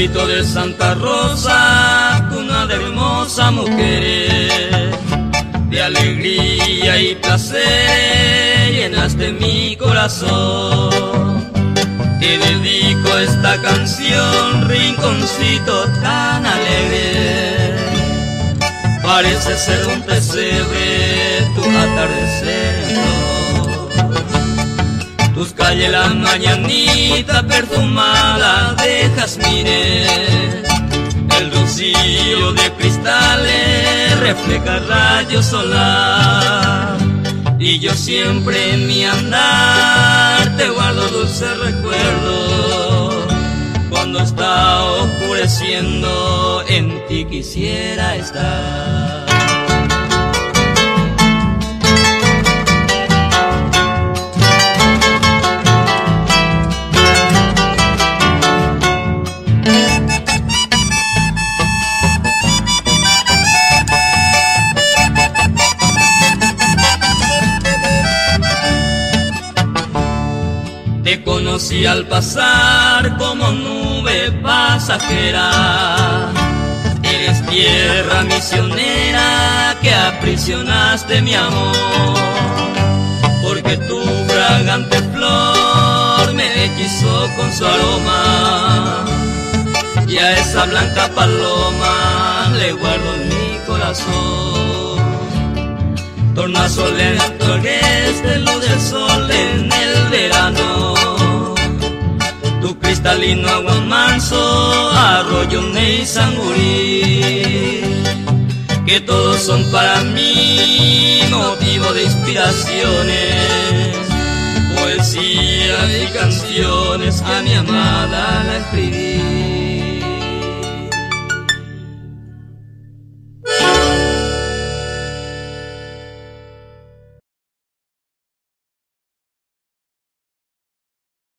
Pueblito de Santa Rosa, cuna de hermosa mujeres, de alegría y placer llenaste mi corazón. Te dedico esta canción, rinconcito tan alegre. Parece ser un pesebre tu atardecer. Tus calles la mañanita perfumada de jazmines, el rocío de cristales refleja el rayo solar. Y yo siempre en mi andar te guardo dulce recuerdo. Cuando está oscureciendo, en ti quisiera estar. Te conocí al pasar como nube pasajera. Eres tierra misionera que aprisionaste mi amor, porque tu fragante flor me hechizó con su aroma, y a esa blanca paloma le guardo en mi corazón. Tornasol en este luz del sol en el verano, tu cristalino agua manso, arroyo Ney Sangurí, que todos son para mí motivo de inspiraciones, poesía y canciones que a mi amada la escribí.